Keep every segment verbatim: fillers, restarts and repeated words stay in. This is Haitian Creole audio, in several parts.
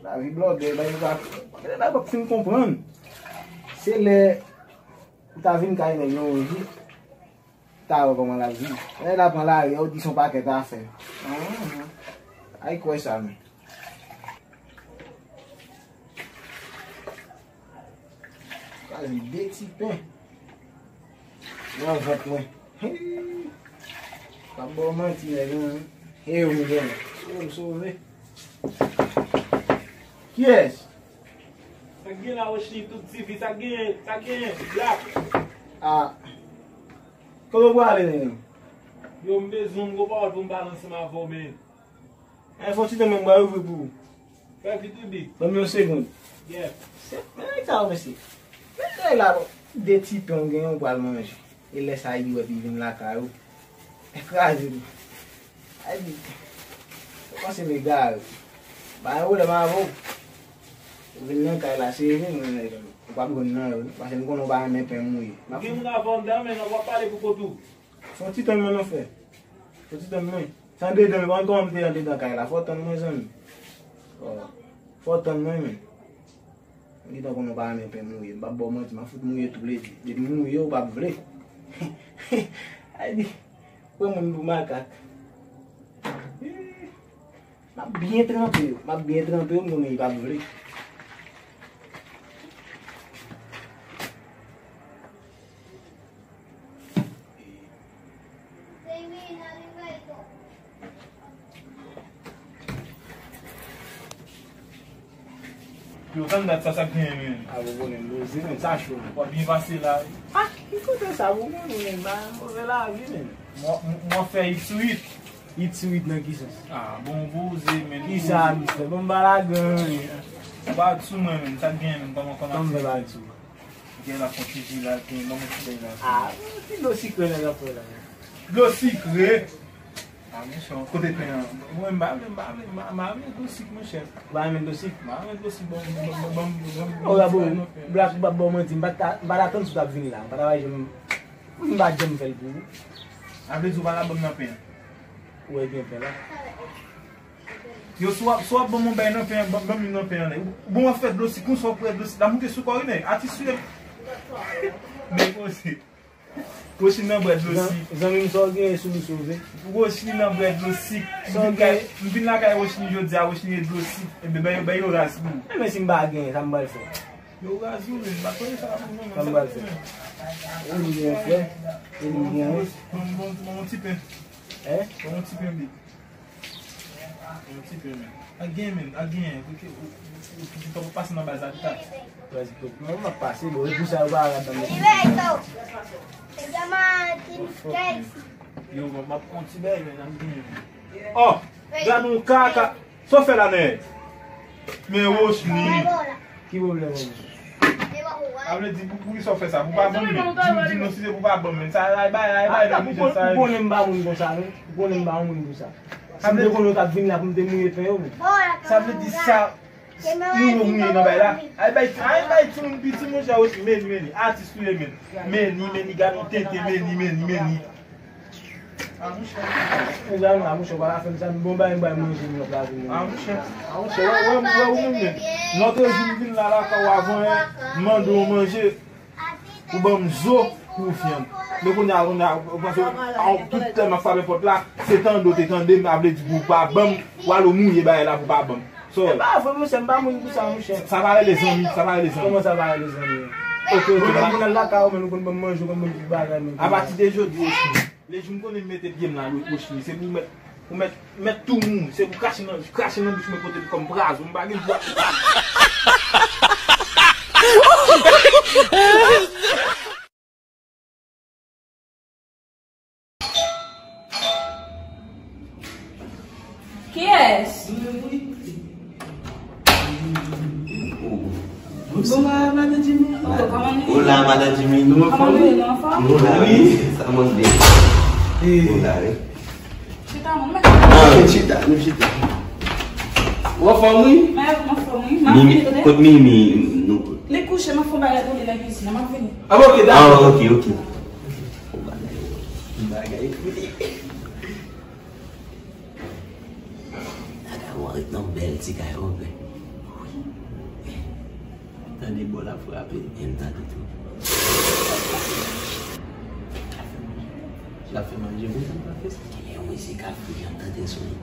Lavi blòdè, bagay pa, bagay pa fin konprann. Se lè ou ta vin kay nèg nan yon jou, ta wè kòman l ap viv. Lè l ap pran lari, ou di se yon pakèt afè. Ay kwè sa, men. Kraze de ti pen nan vant mwen. Hii. Pa ba w manti, nèg, non. E yo m gen. E yo m sove. Kiyès? Sa k gen la, Rochny, tout ti vi, sa k gen, sa k gen, Black? Ah. Kote w prale, nèg? Yo, m bezwen yon gwo pawòl pou m pale ansanm avè w, men. Fè yon ti tan, men m pral ouvri pou ou. Fè vit wi, Big. Ban m yon segonn. Yeah. Se, men nèg sa yo, mesye. Men nèg la, bon, de ti pen w genyen, w pral manje. E lè sa, li wè, epi vin lakay ou. Ekraze m. Ay, Big. Ou panse m egare. Pa gen pwoblèm avè w. Ou vin nan kay la, se vin, men nèg, ou p ap jwenn nan yo, non. Paske m konnen w pa renmen pen mouye. Gen moun avè w anndan, men w ap pale pou kont ou. Fè yon ti tan, men non, frè. Fè yon ti tan, men. Se andedan, men pa konn kòman m te andedan kay la. Fò w tann mwen, zanmi. Ò, fò w tann mwen, men. Ou gentan konnen w pa renmen pen mouye. M p ap ba w manti, m ap fout mouye tou lè di. Depi m mouye, ou p ap vle. Ay, di, pran moun pou makak. M ap byen tranpe yo. M ap byen tranpe yo, m konnen li p ap vle. Yo, tann dat sa, sa k genyen, men. A, bon, bon, men, poze, men, sa cho, men. W ap byen pase la, wi. Ah, ki kote sa, bon, men, men, ba, move lavi, men. Mwen, mwen fè it swit. It swit nan ki sans? Ah, bon, poze, men. Ki sa, misye? Bon, m pa lage anyen. Ou pa sou mwen, men. Sa k genyen, men, kòman, kòman? Kòman m fè pa sou mwen? Gen la fon ti ji la, gen ban mwen ti bèy la. Ah, ki dlo sikre nèg ap fè la, men. Dlo sikre? Ah, monchè, kote pen an? Mwen, m pa vle, m pa vle, m pa, m pa vle dlo sik, monchè. Ou pa renmen dlo sik? M pa renmen dlo sik, ban m, ban m, ban m, ban m, ban m. Oh, la, bon, Black, m p ap ba w manti, m pa t ka, m pa t atann si w t ap vin la, m pa t ap janm, m pa t janm fè l pou ou. Sa vle di ou pa t ap ban m nan pen an? Ou wè gen pen la. Yo, si w ap, si w ap ban m yon bay nan pen an, ban, ban m youn nan pen an. Ou bon, w ap fè dlo sik, konsa w ap bwè dlo sik. L ap moute sou kò w wi, nèg. Atis sou yo. Men poze. Rochny nan bwè dlo sik. Zanmi m, sa w genyen sou misye, w vle? Rochny nan bwè dlo sik. M vin kay, m vin lakay Rochny jodi a, Rochny e dlo sik. Ebyen, bay yo, bay yo raz pou ou. Ebyen, si m pa genyen, sa m pral fè? Yo raz ou, men. M pa konnen sa pou mwen, men. Sa m pral fè? Ou li gen frè, ou li gen. Bon, bon, bon, bon, ti pen. Hein? Bon, ti pen, big. Yon ti pen, men. Ak gen, men. Ak gen. Ou, ou, ou, ou, ou pase nan baz la, tout a. Prèske tout. Mwen, m ap pase, bon, e pou sa, yo pa rad nan men. Yo, mwen, m ap pran ti bèy, men, ak gen, men. Oh! Gad yon kaka. Sa w fè la, nèg? Men Rochny. Ki pwoblèm ou? Sa vle di, pou, pou ki sa w fè sa? Pou pa ban m, men. Di m, di m non, si se pou pa ban m, men. Sa, ay bay, ay bay, ah, nan ou konnen m pa moun konsa, non? Ou konnen m pa moun konsa. Si m te konnen w t ap vin la pou m te mouye pen yo, men. Sa vle di sa, nou yo mouye nan bay la. Ay bay, ay bay timoun piti, monchè, Rochny, men, men, atis ou ye, men. Men, men, gad yon tenten, men, men, men. Mezanmi, a monchè, pa la fè m sa, m bon bay, m bay manje, m nan plato, men. A monchè, a monchè, wè, wè, wè, ou menm, men. Lòt jou, m vin la, lakay ou avan yè, m mande w manje, ou ban m zo pou fyann. Men kounye a, kounye a, ou panse, a, tout tan m ap frape pòt la, se tande w te tande m, a vle di pou w pa ban m, w al ou mouye bagay la pou w pa ban m. So, e pa vre, monchè, m pa moun pou sa, monchè. Sa pa rele zanmi, sa pa rele zanmi. Kòman sa pa rele zanmi? Ok, ok, m ap vin al lakay ou, men nou konn ban m manje, ou konn ban m tout bagay, men. Apati de jodi, Rochny, le jou m konnen m mete pye m la, Rochny, se pou mèt, pou mèt, mèt tou moun, se pou krache nan, krache nan bouch mwen kote kòm prazon, m pa gen dwa. Kiyès? Bonjou, madan Jimmy. Hola, madan Jimmy. Nou anfòm? Kòman nou ye? Nou anfòm? Nou la, wi. Sa mande. Ou la, wi. Chita, mwen. Ah, chita, nou chita. Ou anfòm, wi? Mwen anfòm, wi. M ap vini, tande. Kot Mimi? Nou. Li kouche, m ap fè yon bagay pou li nan kizin nan, m ap vini. Ah, ok, dakò. Ah, ok, ok. Bagay, bagay. Gade, mwen ret nan bèl ti kay, ok. Li bò la frape. E m tande tou. L ap fè manje. L ap fè manje, wi, sa l pa fè sa. Genyen yon mesye k ap ri, m tande sou li.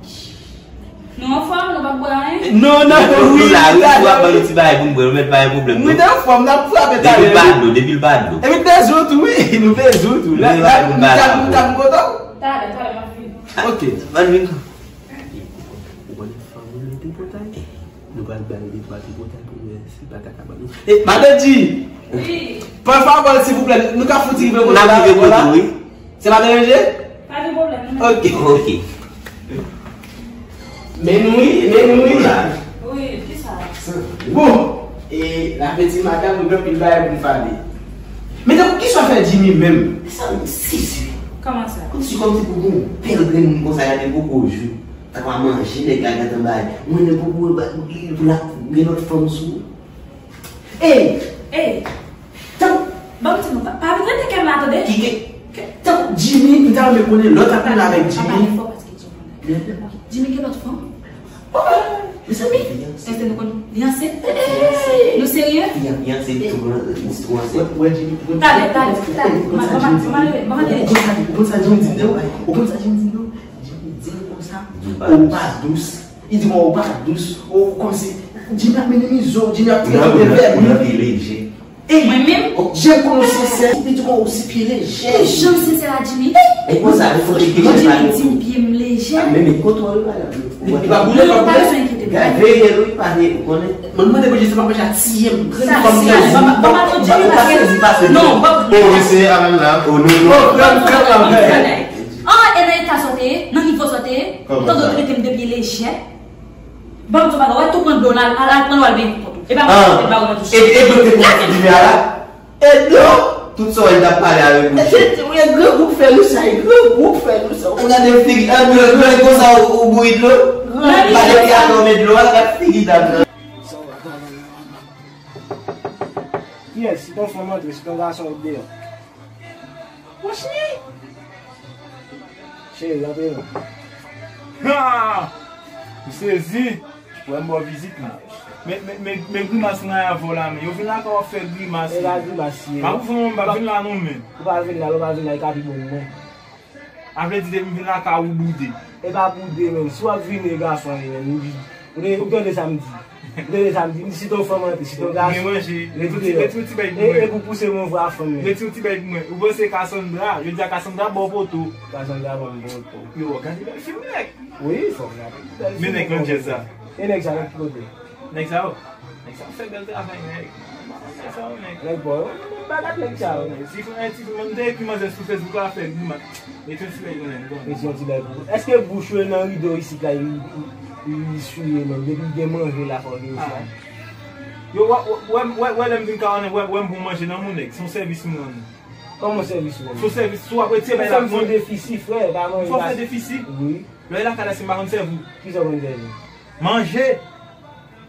Nou anfòm, nou p ap bwè anyen? Non, non, nou wi, la, wi, nou ap ban nou ti bagay pou n bwè, nou mèt pa gen pwoblèm, non. Nou te anfòm, n ap frape talè, wi. Depi l pa dlo, depi l pa dlo. Epi te zo tou, wi, nou te zo tou. Depi l pa dlo, nou pa la. Talè, talè, m ap vini. Ok. Ban vin. Ou konnen fanm ou mete pòtay? Nou pral bay li pa ti pòtay pou wè si pa ta ka ban nou. E, Madanm G! Wi. Pran favè, silvouplè, nou ka fouti rive kote la, wi. Se pa deranje? Pa gen pwoblèm, non. Ok. Ok. Men nou wi, men nou wi. Wi, kisa? Bon, e, la fè ti madanm, nou gen anpil bagay pou n pale. Men tankou kisa w fè Jimmy menm? Sa m sezi. Kòman sa? Kòmsi, kòmsi pou gon bèl grenn moun konsa, y ap poko jou. Tankou a manje, nèg la gentan bay. Mwen, nèg poko, li, pou l ap gen lòt fanm sou. Ey! Ey! Tank ban m di nou, pa, pa vin rete kè m la, tande? Ki ke? Tank Jimmy, m ta renmen konnen lè w t ap rele avèk Jimmy. Pa pale fò paske Jimmy. Jimmy gen lòt fanm? Oh, mezanmi. Èske nou konn fiyanse? Nou serye? Fiyanse, tou, tou ansent. Wè, wè, Jimmy, ou konn sa? Talè, talè, talè. Ou konn sa Jimmy di nou? Ou konn sa, ou konn sa Jimmy di nou? Ou konn sa Jimmy di nou? Jimmy di nou konsa, ou pa dous. Li di mwen ou pa dous, ou kòmsi Jimmy ap minimize w, Jimmy ap trete w de vèmin. Mwen menm? Jan m konnen w sensè, li di mwen ou si pye lejè. Jan m sensè a Jimmy. E konsa, ou fout pye lejè. Jimmy di m pye m lejè. Men, men, kontwòl, madanm. Li pa boule, pa boule. Veye l, wi, pa veye, ou konnen. Mwen mande Bondye, se pa Bondye a tiye m. Sa, si, pa, pa, pa, pa, Jimmy, pa sezi, pa sezi. Non, pa. Oh, mesye, alan la. Oh, non, non. Oh, gran, gran, gran. Ah, e nan eta sa w te ye, nan nivo sa w te ye, ou tande w trete m de pye lejè. Ban m di w bagay, w ap tou pran dlo la, al, al pran dlo, al benyen pou kont ou. E pa mwen ki te ba ou nan douch. E, e dlo te pran sou dibè a la? E dlo? Tout sa w wè, li t ap pale avèk bouch li. E grangou k fè nou sa, e grangou k fè nou sa. Ou gade figi, an dlo, dlo, e konsa ou, ou bouyi dlo? Gade fi a tou met dlo a, gade figi dam nan. Kiyès? Si t on fanm antre, si t on gason ret deyò. Cheri, antre non. Ha! M sezi. Wè m ba w vizit la. Men, men, men, men grimas mwen avè w la, men yo vin lakay w ap fè grimas. E pa grimas ye. Pa pou fanm, m pa vin la non, men. Ou pa vin la, ou pa vin la, e ka pi bon pou mwen. A vle di depi m vin lakay ou boude. E pa boude menm. Si w ap vini e gason an ye menm, ou, ou, ou tande sa m di. Ou tande sa m di. M di si t on fanm antre, si t on gason. Retire yon ti bèy pou mwen. E, e pou pouse mwen vwa fanm nan. Retire yon ti bèy pou mwen. Ou panse Cassandra, yo di a Cassandra ba w poto. Cassandra ban m poto. Yo, gade bèl fi m nèg. Wi, fòk n ap. Men nèg Landjèz sa. E nèg sa nèg ki kote? Nèg sa yo. Nèg sa fè bèl travay, nèg. Nèg sa yo, nèg. Nèg pa yo. M pa kat nèg sa yo, nèg. Si fè ti moun te ekri manzè sou Facebook la fè grimas. Mete yon ti bèy pou nèg. Mete yon ti bèy pou. Èske bouch ou nan rido isit la, li, li, li souye menm? Depi gen manje la, fò gen sa. Yo, wè, wè, wè, wè, lè m vin ka, wè, wè m pou manje nan moun nèg. Se yon sèvis m rann. Kòman sèvis ou? Se yon sèvis, si w ap retire bèy la pou mwen. Fò m fè defisi, frè, pa manje. Fò m fè defisi? Wi. Lè w lakay la, si m pa konn sèvi w. Kisa w konn sèvi? Manje.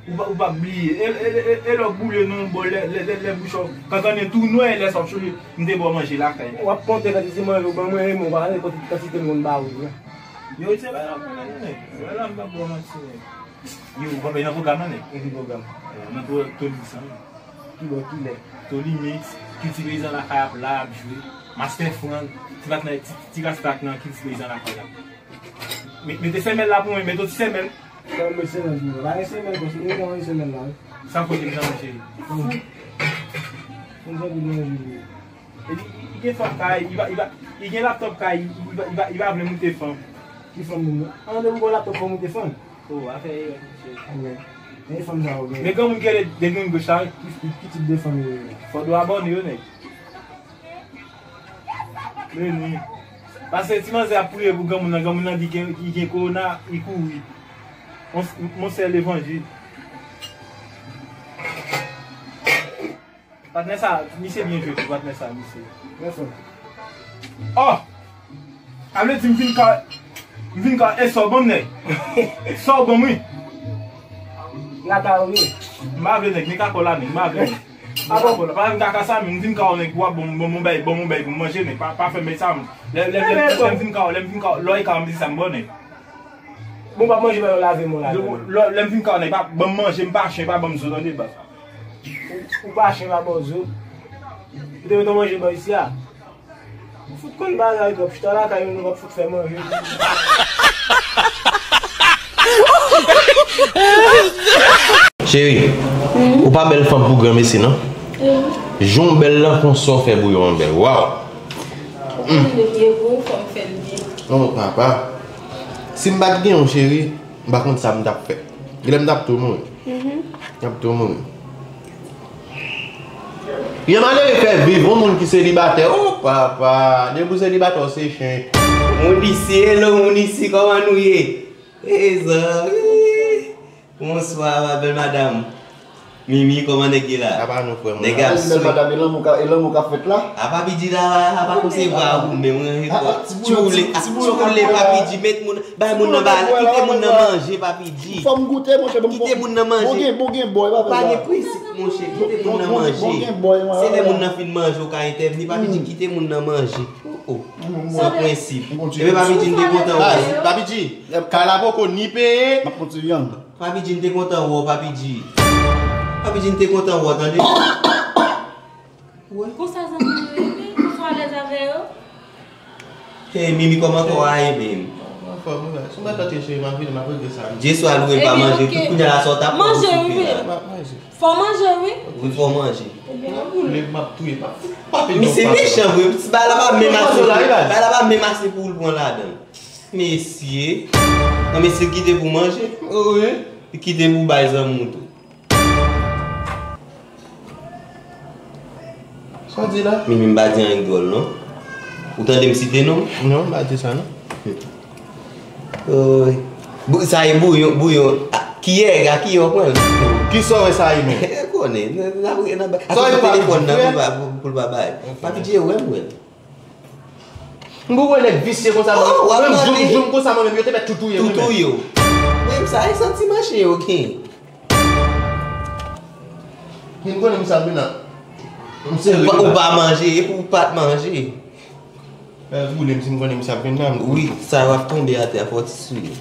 Ou pa, ou pa bliye. E, e, e, e lè w boule nan yon bòl, lè, lè, lè, lè bouch ou kankannen tou nwè, lè sa w ap chonje, m te ba w manje lakay. W ap konte kantite manje ou ban mwen, e mwen, w pa konnen kantite m konn ba ou, non. Yo, se pa la mwen, non, nèg. Se pa la m p ap ba w manti, nèg. Yo, ou konn nan pwogram nan, nèg? E ki pwogram? Nan pwo-, Tony sa, wi. Ki bò, kilè? Tony Mix, Kilti Peyizan Lakay ap la, ap jwe. Master Frank, ti patnè, ti, ti ras patnè nan Kilti Peyizan Lakay la. Met, mete sèmèl la pou mwen, mete yon ti sèmèl. Sa w met sèmèl pou mwen? Pa gen sèmèl, paske mwen pa gen sèmèl la, wi. Sa fò te jan cheri. Mwen santi manje wi. Li, li, li gen fanm kay, li pa, li pa, li gen laptop kay, li pa, li pa, li pa vle moute fanm. Ki fanm moun nan? An, depi w gen laptop, fò w moute fanm. Oh, afè erè, mesye. Anmwey. Men fanm sa yo gen. Men granmoun ki rele de grenn goch la, wi. Ki, ki, ki tip de fanm yo ye? Fò w abòne yo, nèg. Men wi. Paske ti manzè ap priye pou granmoun nan, granmoun nan di gen, li gen kowona, li kouri. Mon, mon sè levanjil. Patnè sa, misye byen jwe tou, patnè sa, misye. Mèsi. Oh! A vle di m vin ka, m vin ka, e sa w ban m, nèg? Sa w ban m, wi. Lakay ou ye? M pa vle, nèg, ni ka kò la, nèg, m pa vle, nèg. M pa vle kò la. Pa vin ka ka sa, men m vin ka w, nèg, pou w ap ban m, ban m yon bay, ban m yon bay pou m manje, nèg. Pa, pa fè m bay sa, m. Lè, lè, lè, lè m vin ka w, lè m vin ka w, lè w e ka w, m di sa m ba w, nèg. Bon, w ap manje, men w lave men w la. Lè, lè m vin ka w, nèg, pa ban m manje, m pa chen, pa ban m zo, tande, baz. Ou pa chen pa ba w zo. Ou te met yon manje bò isi a. Ou fout konn bagay twòp. Chita lakay ou, nou p ap fout fè manje. Cheri, ou pa bèl fanm pou granmesi, non? Jan w bèl lan, konsa w fè bouyon an bèl. Waw! Fò m fè l byen. Oh, papa. Si m pa t gen w, cheri, m pa konn sa m t ap fè. Genlè m t ap tou mouri. M t ap tou mouri. Yon malere fè viv yon moun ki selibatè. Oh, papa. Depi w selibatè, w se chen. Moun isi, hello, moun isi, kòman nou ye? Hey, zanmi. Bonswa, ma bèl madanm. Mimi, kòman nèg ye la? Apa nou, frè mwen? Nèg ap swe. Bèl madanm, e lanmou ka, e lanmou k ap fèt la? Apa P D la, apa konsevwa ou menm, mwen rekò. Tchoule, tchoule, pa P D, met moun, bay moun nan ba, kite moun nan manje, pa P D. Fò m goute, monchè, ban m. Kite moun nan manje. Bon gen, bon gen bò, e pa vre. Pa gen prensip, monchè, kite moun nan manje. Se lè moun nan fin manje, ou ka entèvni, pa P D, kite moun nan manje. Oh, oh. San prensip. Ebyen, pa P D, m te kontan wè. Papi G, kay la poko ni peye. M ap pran ti vyann. Papi G, m te kontan wè w, Papi G. Papi G, m te kontan wè w, tande. Konsa zanmi yo ye, konsa w alèz avè yo? Hey, Mimi, kòman kò a ye, menm? Anfòm, wi, si m pa tante cheri, m ap vini, m ap regle sa. Jeswa lwe m pa manje, tout kounye a la sa w t ap fè, manje, wi, men. M ap manje. Fò manje, wi. Wi, fò manje. Ebyen, ann boule. M ap touye, m ap, m ap touye. Misye mechan vre, ti bagay la pa menm ase pou, bagay la pa menm ase pou l pran ladan l. Mesye. Nan mesye kite pou manje. Wi. Li kite pou bay zanmi w tou. Sa w di la? Mimi, m pa di anyen dwòl, non. Ou tande m site non m? Non, m pa di sa, non. Oy. Bou-, sa e bouyon, bouyon. A, kiyè, a kiyè w pran l? Kisa w wè sa e menm? Konnen, nan, nan, nan, nan, sa e pa telefòn nan, pou l pa, pou, pou l pa bay. Papi G, wè m wè l. M pou wè nèg visye konsa, mwen menm, jou, jou m konsa, mwen menm, yo te mèt tou touye mwen menm. Tou touye w. Menm sa, e santiman chen yo gen. Men m konnen misye ap vin la. M serye. Ou pa, ou pa manje, epi ou pa t manje. Fè boule m si m konnen misye ap vin la. Wi, sa w ap tonbe atè a, fò w ti swiv.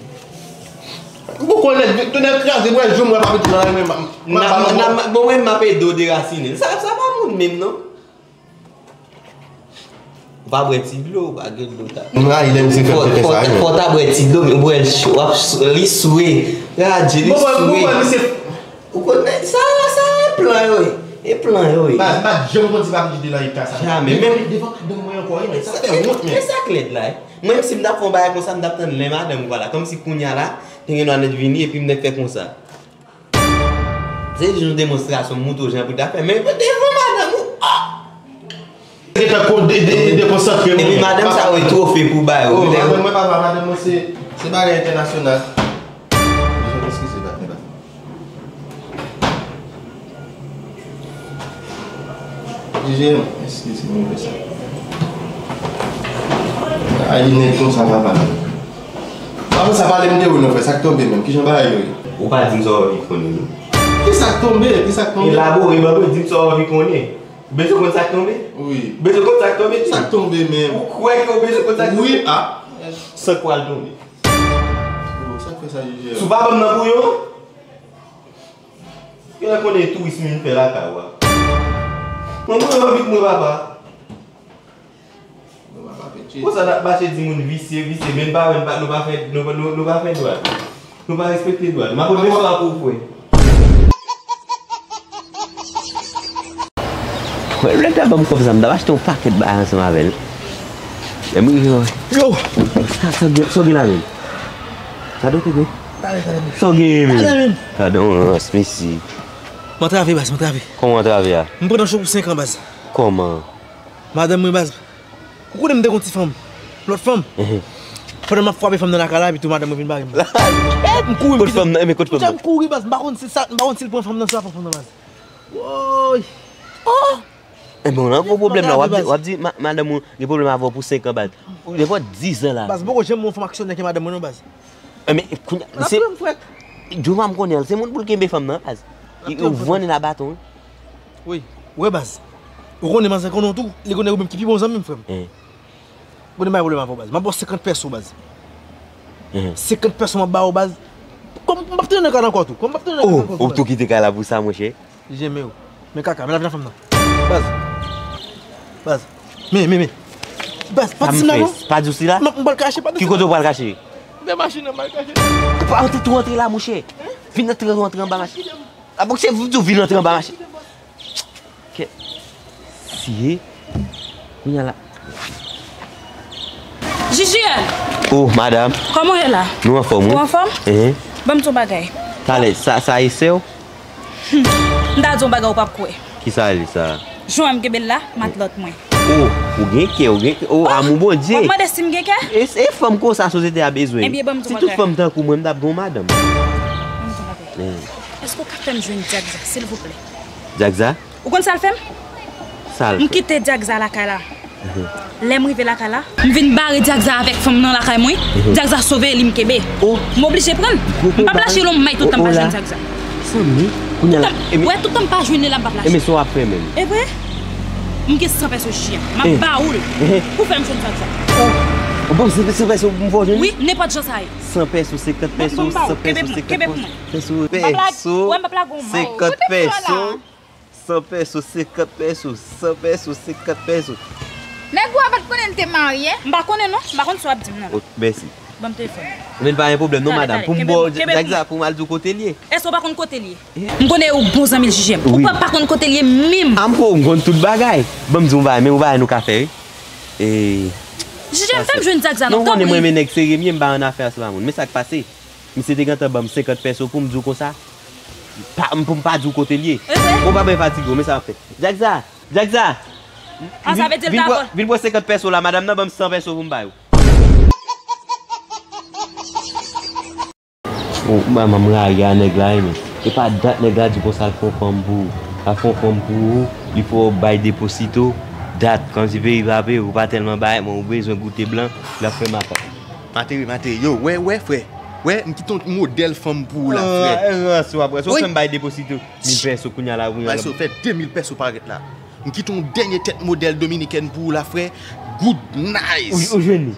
M pou konnen, tou nèg kraze, mwen jou m wè pa vin la, mwen, mwen, mwen, bon, mwen, m ap ede w derasinen l. Sa, sa pa moun menm, non. Ou pa bwè ti dlo, ou pa gen dlo ta. M rayi lè misye fè m tenten sa, wi. Fò w ta bwè ti dlo, men ou bwè l cho, w ap s-, li swe. Gade, li swe. Ou konn, men sa, sa e plan yo ye. E plan yo ye. Baz, m pa t janm konn si Papi G te nan eta sa. Jamè. Men devan madanm mwen ankò, wi, men sa fè wont, men. E sa k lèd la, wi. Mwen menm si m t ap fè yon bagay konsa, m t ap tann lè madanm m va la. Kòmsi kounye a la, te gen dwa nèt vini, epi m nèt fè konsa. Se jis yon demonstrasyon, m montre w jan pou ta fè. Men devan madanm ou, oh! Gentan ko-, de-, de-, dekonsantre mwen. Epi madanm sa yo, e twofe pou bay ou. Oh, madanm mwen pa, pa madanm mwen, se, se bagay entènasyonal. Eskize, pa, pa. Jije, eskize, mwen fè sa. Ay, li nèg konsa, papa. Papa, sa pale m te ou non, frè, sa k tonbe menm? Kijan bagay yo ye? Ou pa di m sa w anvi konnen, non. Kisa k tonbe? Kisa k tonbe? Elabore, ban mwen, di m sa w anvi konnen. Ou bezwen konn sa k tonbe? Wi. Ou bezwen konn sa k tonbe, di m. Sa k tonbe menm? Ou kwè ke w bezwen konn sa k tonbe? Wi, a. San k pral tonbe. Oh, sa k fè sa, Jije? Si w pa ban m nan bouyon, genlè konnen touris m vin fè lakay ou a. Pran bouyon vit mwen, papa. Konsa n ap mache di moun visye, visye, men n pa wè, n pa, nou pa fè, nou, nou, nou pa fè dwat. Nou pa respekte dwat. M ap ret sou la pou ou, frè. Wè, lè l ta ban m kòb sa, m t ap achte yon pakèt bagay ansanm avè l. Lè m rive, yo! Sa, sa, sa w gen la menm? Sa dwe te gen? Sa w gen menm? Gadon rans, mesi. M antrave, baz, m antrave. Kòman w antrave a? M pran nan cho pou senk an, baz. Kòman? Madanm mwen, baz. Ou konnen m te gon ti fanm. Lòt fanm. Pandan m ap frape fanm nan lakay la, epi tou madanm mwen vin bare m. M kouri, m kite. Kot fanm nan? Ebyen, kot fanm nan? M kouri, baz. M pa konn si sa, m pa konn si l pran fanm nan, si l pa pran fanm nan, baz. Woy! Oh! Ebyen, w nan gwo pwoblèm la. W ap di, w ap di ma-, madanm ou gen pwoblèm avè w pou senk an, baz. Ou gen fò diz an la. Baz, m poko janm wè yon fanm aksyonè ke madanm mwen, non, baz. Ebyen, kounye a, se Jova m konnen, se moun pou l kenbe fanm nan, baz. Ou vann nan baton, wi. Wi. Ou wè, baz. Ou konnen manzè konnen w tou, li konnen ou menm ki pi bon zanmi m, frè m. Bon, m pa gen pwoblèm avè w, baz. M ap ba w senkant pèso, baz. Senkant pèso m ap ba w, baz. Kòm m p ap tounen nan kay la ankò tou. Kòm m p ap tounen nan kay la ankò tou, baz. Ou tou kite kay la pou sa, monchè. Jije men w. Men kaka, men lavi nan fanm nan. Baz. Baz. Men, men, men. Baz, pa di m la non. Pa di w si la? M pral kache, pa di m si la. Ki kote w pral kache? Nan machin nan m pral kache. Ou pa antre tou antre la, monchè. Vin antre tou antre anba machin. A bon, se vin antre anba machin. Kè. Siye. Kounye a la. Jijièl! Oh, madam. Kòman w ye la? Nou anfòm, wi. Ou anfòm? Ehe. Ban m di w yon bagay. Talè, sa, sa e sè w? M ta di w yon bagay ou p ap kwè. Kisa l ye sa? Jan m kenbe l la, matlòt mwen. Oh, ou gen kè, ou gen kè. Oh, amou Bondye. W ap mande si m gen kè? E, e fanm konsa sosyete a bezwen. Ebyen, ban m di w yon bagay. Si tout fanm tankou mwen, m t ap gen yon madanm. Ban m di w yon bagay. Èske w ka fè m jwenn Djagza, silvouplè? Djagza? Ou konn sa l fè m? Sa l fè? M kite Djagza lakay la. Lè m rive lakay la, m vin bare Djagza avèk fanm nan lakay mwen. Djagza sove li, m kenbe. M oblije pran l. M p ap lache l yon may toutan m pa jwenn Djagza. Sanmi, kounye a la. Wè, toutan m pa jwenn li la, m p ap lache. Ebyen, sa w ap fè menm? E vre? M gen san pèso, Jijièl. M ap ba ou l pou fè m jwenn Djagza. Bon, se san pèso pou m fè w jwenn li? Wi, nenpòt jan sa ye. San pèso, senkant pèso, san pèso, senkant pèso. Pèso, pèso, senkant pèso, san pèso, senkant pèso, san pèso, senkant pèso. Nèg ou a pa t konnen l te marye? M pa konnen non, m pa konn sa w ap di m nan. Ok, mèsi. Ban m telefòn. Men pa gen pwoblèm non, madanm. Pou m ba w Djagza, pou m al di w kote l ye. Èske w pa konn kote l ye? M konnen ou bon zanmi l, Jijièl. Ou pa, pa konn kote l ye menm. A m konn tout bagay. Ban m di w yon bagay, men yon bagay nou ka fè, wi. Jijièl, fè m jwenn Djagza non, tanpri. Non, ou konnen mwen, men nèg serye m ye, m pa annafè ansanm ak moun. Men sa k pase? Misye te gentan ban m senkant pèso pou m di w konsa. Pa, pou m pa di w kote l ye. Ou pa byen fatige w, men sa m ap fè. Djagza! Djagza! An, sa vle di l ta bon. Vin pran senkant pèso la, madanm nan ban m san pèso pou m ba yo. Oh, manman, m rayi a nèg la, wi, men. E pa dat nèg la di konsa l fè yon fanm pou ou. L ap fè yon fanm pou ou, li fè w bay deposito. Dat, kòmsi peyi pa peye, ou pa tèlman bay, men ou bezwen goute blan, l ap fè makak. Materi, materi, yo, wè, wè, frè. Wè, m kite yon modèl fanm pou ou la, frè. Ah, e ranse w ap ranse. Ou fè m bay deposito mil pèso kounye a la, kounye a la. Bay sa, fè de mil pèso parèt la. M kite yon dènye tèt modèl dominikèn pou ou la, frè. Good, nice. Ou, ou jwenn li?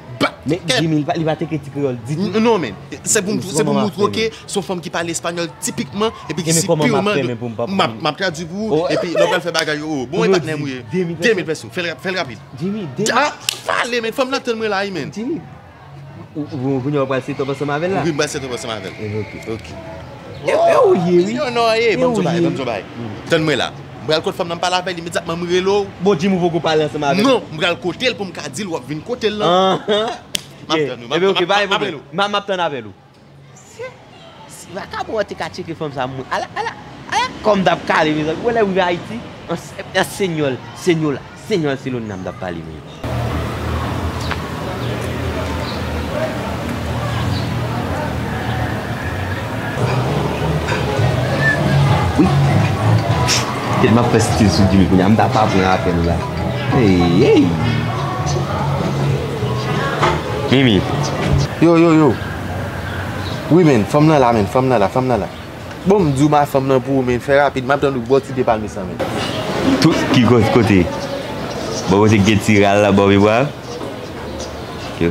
Men di mil, li pa teke ti kreyòl ditou. Non, men. Se pou m, se pou m moutre w ke se yon fanm ki pale espanyòl tipikman, epi ki si pirman. M ap, m ap tradui pou ou, epi lè w pral fè bagay yo, oh, bon, e patnè m ou ye. De mil pèso. Fè l rap-, fè l rapid. Jimmy, de mil. Ah, pale, men. Fanm nan tann mwen la, wi, men. Jimmy. Ou, ou, ou, kounye a w pral set up ansanm avè l la? Wi, m pral set up ansanm avè l. Eh, ok. Ok. E, e ou ye, wi. Non, non, eh, ban m di w bagay, ban m di w bagay. Tann mwen la. M pral kot fanm nan, m pale avè l imedyatman, m rele w. Bon, Jimmy, ou poko pale ansanm avè l? Non, m pral kote l pou m ka di l w ap vin kote l lan. M ap tann ou, m ap, m ap, m ap rele w. M ap tann avè l ou. Si, si vakabon an te ka tcheke fanm sa, mwen, ala, ala, ala, kòm m t ap kale, mezanmi. Ou wè lè m rive Ayiti, an, an senyòl, senyòl, senyòl Selona m t ap pale, men. Wi. Kèt m ap fè stil sou Jimmy kounye a, m ta pa pran apèl la. Hey, hey. Mimi. Yo, yo, yo. Wi, men, fanm nan la, men, fanm nan la, fanm nan la. Bon, m di w, ma fanm nan pou ou, men, fè rapid, m ap tann ou bò ti pye palmis lan, men. Tout ki ko-, kote? Bò kote gen ti ral la, bò pye bwa.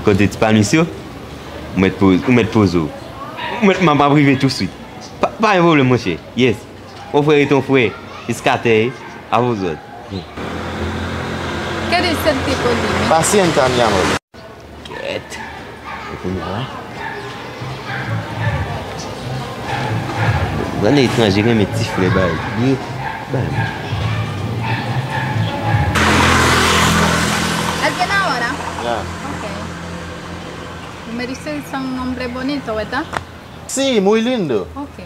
Kote ti palmis yo? Ou mèt poz-, ou mèt poze w. Ou mèt, m ap, m ap rive touswit. Pa, pa gen pwoblèm, monchè. Yes. Yon frè rete yon frè. Jiskatè, a vòzòt. Qué dice el tipo, dime? Pacienta, mi amor. Kèt. E kounye a la. Grann etranje renmen ti flè bay. Li bay. ¿Alguien ahora? Ya. Ok. Me dice que es un hombre bonito, ¿verdad? Sí, muy lindo. Ok,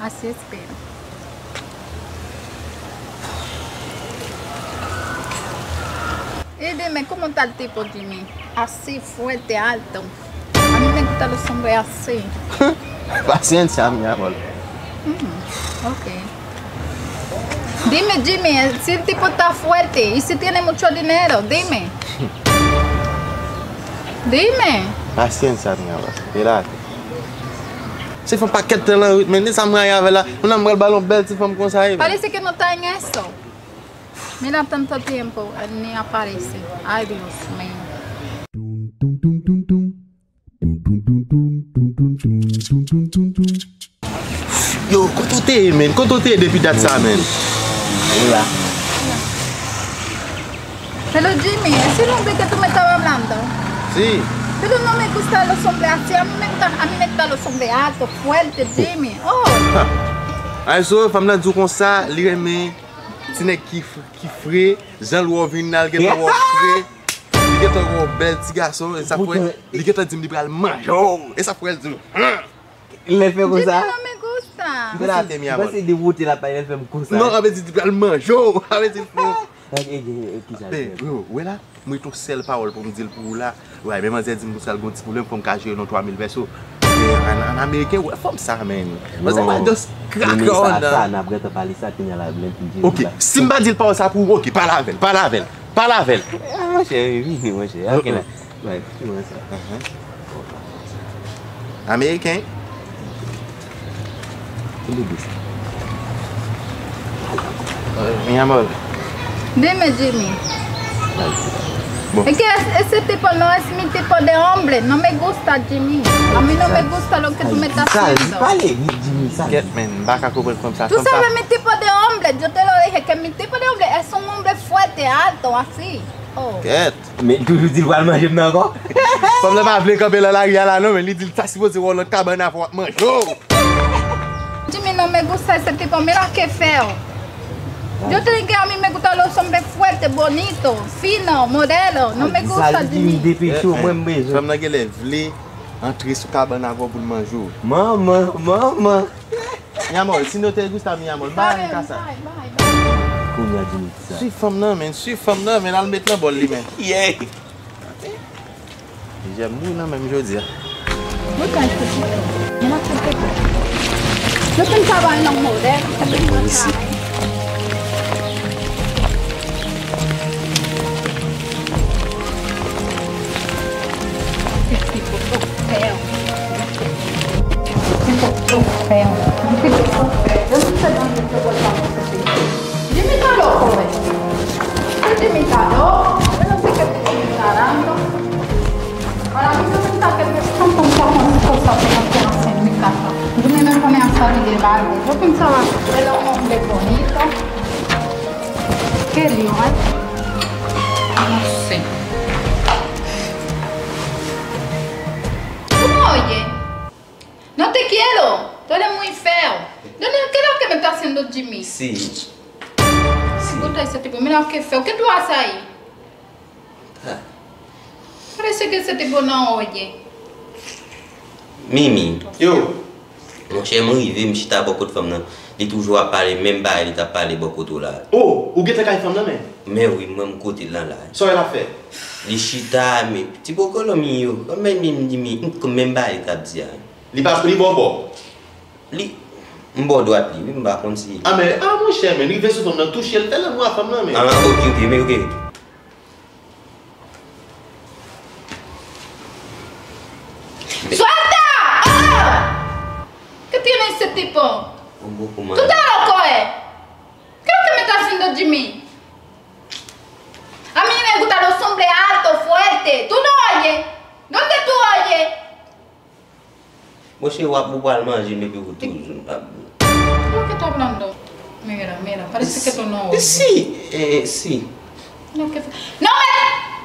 así espero. Y dime, ¿cómo está el tipo, Jimmy? Así, fuerte, alto. A mí me gustan los hombres así. Paciencia, mi amor. Mm, ok. Dime, Jimmy, si el tipo está fuerte y si tiene mucho dinero, dime. Dime. Paciencia, mi amor. Espérate. Se fè yon pakèt tan lan rit, men, de sa m rayi avè l la. Kounye a m pral ba l yon bèl ti fanm konsa, e. Parece que no está en eso. Mira, tanto tiempo, él ni aparece. Ay, Dios mío. Yo, kote w te ye, men? Kote w te ye depi dat sa, men? Hola. Hello Jimmy, es el hombre que tú me estabas hablando? Sí. Pero no me gusta los hombres así, a mí me gusta, a mí me gustan los hombres altos, fuertes, Jimmy. Oh. Ay, so, fanm nan di w konsa, li renmen ti nèg ki, f- ki fre, jan l wè w vin la, l gentan wè w fre, li gentan wè w bèl ti gason, e sa fè, li gentan di m li pral manje w, e sa fè l di m, han! Lè l fè konsa. Jimmy, no me gusta. Mwen se dewote l ap pale, lè l fè m konsa. Non, sa vle di li pral manje w. Sa vle di l fè w. Kisa l fè? Bro, wè la, mwen ret yon sèl pawòl pou m di l pou ou la. Wè, men manzè di m konsa l gon ti pwoblèm, fò m ka jere l yon twa mil pèso. Men an, an ameriken, wè, fanm sa, men. Manzè pa just crack on nan. Sa, n ap gentan pale sa, kounye a la, lè m fin jere l la. Ok, si m pa di l pawòl sa pou ou, ok, pale avè l, pale avè l. Pale avè l. Ah, monchè, vini, monchè. Ok, la. Bay, fouti mwen sa. Ameriken. Ki li di sa? Mi amor. Dime, Jimmy. Bon. Es que es- ese tipo no es mi tipo de hombre. No me gusta, Jimmy. A mí no me gusta lo que tú me estás haciendo. Pale, Jimmy, sa. Kèt, men, m pa ka konprann fanm sa. Tú sabes mi tipo de hombre. Yo te lo dije que mi tipo de hombre es un hombre fuerte, alto, así. Oh. Kèt. Men toujou di l pral manje m nan ankò. Fanm nan pa vle kanpe nan lari a la non, men li di l ta sipoze wè w nan kabann avè w ap manje w. Jimmy, no me gusta ese tipo, mira qué feo. Yo te dije que a mí me gustan los hombres fuertes, bonitos, finos, modelos. No me gusta, Jimmy. Depi cho mwen m bezwen. Fanm nan genlè vle antre sou kabann avè w pou l manje w. Manman, manman. Mi amor, si no te gusta, mi amor, bay kasa. Kounye a Jimmy di sa. Swiv fanm nan, men, swiv fanm nan, men, al met nan bòl li, men. Yeah. Jèm mou nan menm jodi a. Mwen ka aksepte. Mwen aksepte. Yo fin travay nan modèl. Ese tipo feo. Ese tipo feo. Ese tipo feo. Yo no sé dónde este vuelto a Jimmy está loco, eh. Ese Jimmy está loco. Yo no sé qué Jimmy está dando. Ahora mismo me está que me están contando cosas que no quiero hacer en mi casa. Yo me voy a poner a salir de barrio. Yo pensaba que era un hombre bonito. Qué lío, ¿eh? No sé. ¿Tú me oyes? No te quiero. Tú eres muy feo. ¿Dónde, qué es lo que me está haciendo Jimmy? Sí. Sí. Puta, ese tipo, mira qué feo. ¿Qué tú haces ahí? Ah. Parece que ese tipo no oye. Mimi. Yo. Monchè, mwen rive, m chita bò kot fanm nan. Li toujou ap pale menm bagay li t ap pale bò kote w la. Oh, ou gentan kay fanm nan, men? Men wi, mwen m kote l lan la. Sa w wè l ap fè? Li chita, men ti bò kolon mi yo. Men mi, mi, mi, menm bagay li t ap di a. Li pa, li bò bò? Li, m bò dwat li, wi, m pa konn si. Ah, men, ah, monchè, men, rive sou fanm nan, touche l, fè lanmou a fanm nan, men. Ah, ok, ok, men, ok. ¡Suelta! ¡Oh! ¿Qué tiene ese tipo? ¿Tú estás loco, eh? ¿Qué es lo que me está haciendo Jimmy? A mí me gustan los hombres altos, fuertes. ¿Tú no oyes? ¿Dónde tú oyes? Monchè, w ap, ou pral manje m epi ou toujou ap. ¿De lo que está hablando? Mira, mira, parece que tú no oyes. Sí, eh, sí. No, ¿qué, no me,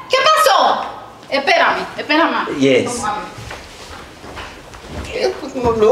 ¿qué pasó? Espérame, espérame. Yes. Tómame. Eh, no, no.